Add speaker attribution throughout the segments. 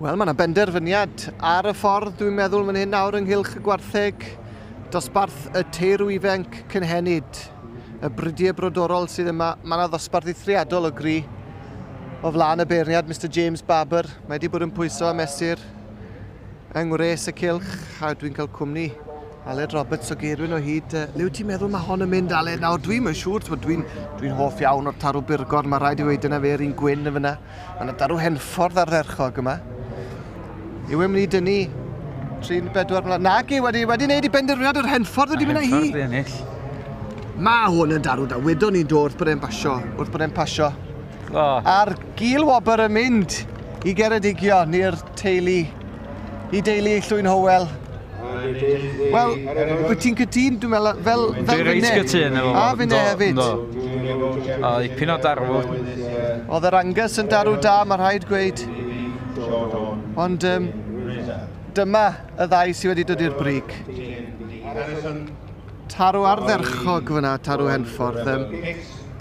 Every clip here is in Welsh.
Speaker 1: Wel, mae yna benderfyniad ar y ffordd, dwi'n meddwl, fan hyn nawr ynghylch y gwartheg. Dosbarth y teirw ifanc cynhenid, y bridiau brodorol sydd yma. Mae yna ddosbarth eithriadol o gri o flaen y beirniad, Mr James Barber. Mae wedi bod yn pwyso a mesur yng ngwres y cylch, a dwi'n cael cwmni Aled Roberts o Geirwyn o hyd. Le wyt ti'n meddwl mae hon yn mynd, Aled? Nawr, dwi'n yn siŵr, dwi'n dwi hoff iawn o'r tarw burgor, mae rhaid i weid yna fe'r un gwyn yn fyna. Mae yna darw Henffordd ardderchog yma. Yw e'n mynd i dynnu 3-4 mlynedd? Nag yw, wedi wneud i benderfyniad yr Henffordd wedi mynd â hi.
Speaker 2: Henffordd i ennill.
Speaker 1: Mae hwn yn darw da. Wedon ni'n do wrth bod e'n pasio. Wrth bod e'n pasio.
Speaker 2: Oh.
Speaker 1: A'r gil wobr yn mynd i Geredigion, i'r teulu, i deulu Llwyn Howell. Wel, wyt ti'n cytun, dwi'n meddwl, fel
Speaker 2: Dwi'n reit
Speaker 1: finne.
Speaker 2: gytun efo fo.
Speaker 1: A finne hefyd.
Speaker 2: O, dipyn o darw.
Speaker 1: Oedd yr Angus yn darw da, mae rhaid gweud. Ond dyma y ddau sydd wedi dod i'r brig. Tarw ardderchog fyna, tarw Henffordd.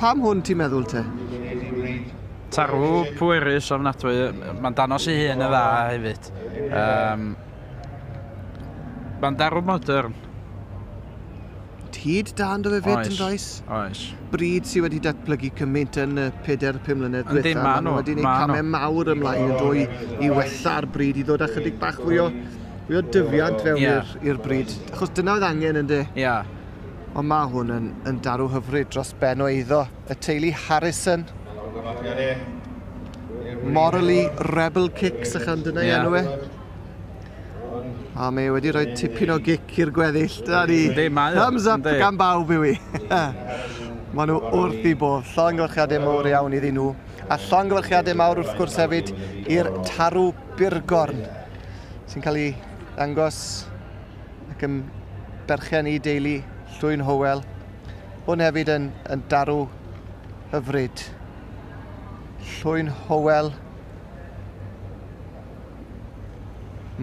Speaker 1: Pam hwn ti'n meddwl te?
Speaker 2: Tarw pwerus ofnadwy, mae'n danos ei hun yn dda hefyd. Mae'n darw modern.
Speaker 1: Hyd da ynddo fe fyd,
Speaker 2: Oes.
Speaker 1: yn does?
Speaker 2: Oes.
Speaker 1: Bryd sydd wedi datblygu cymaint yn y 4-5 mlynedd
Speaker 2: Yndi,
Speaker 1: diwetha.
Speaker 2: ma'
Speaker 1: Maen nhw
Speaker 2: nhw,
Speaker 1: wedi gwneud
Speaker 2: ma' nhw.
Speaker 1: camau mawr ymlaen yn dwy i wella'r bryd, i ddod â chydig bach fwy o dyfiant fewn i'r bryd. Achos dyna oedd angen ynddo.
Speaker 2: Ia.
Speaker 1: Ond mae hwn yn darw hyfryd dros ben o eiddo. Y teulu Harrison. Morally Rebel Kicks, achan dyna i enw e. A mae wedi rhoi tipyn o gic i'r gweddill. Dyna ni.
Speaker 2: Yndi, mae o.
Speaker 1: Thumbs up
Speaker 2: Yndi.
Speaker 1: gan bawb yw i. Maen nhw wrth i bodd. Llongyfarchiadau mawr iawn iddyn nhw. A llongyfarchiadau mawr wrth gwrs hefyd i'r tarw burgorn sy'n cael ei ddangos ac yn berchen i deulu Llwyn Howell. Hwn hefyd yn darw hyfryd. Llwyn Howell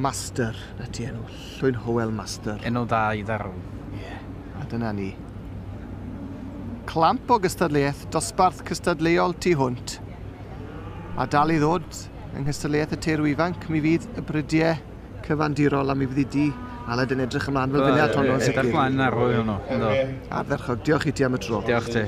Speaker 1: Master, na ti enw. Llwyn Howell Master.
Speaker 2: Enw da i ddarw.
Speaker 1: Ie, a dyna ni. Clamp o gystadleuaeth, dosbarth cystadleuol tu hwnt. A dal i ddod yng nghystadleuaeth y teirw ifanc, mi fydd y brydiau cyfandirol a mi fydd i di Aled yn edrych ymlaen fel finne at honno yn
Speaker 2: Edrych
Speaker 1: sicr.
Speaker 2: ymlaen ar hwnnw. Ynddo.
Speaker 1: Ardderchog, diolch i ti am y tro.
Speaker 2: Diolch ti.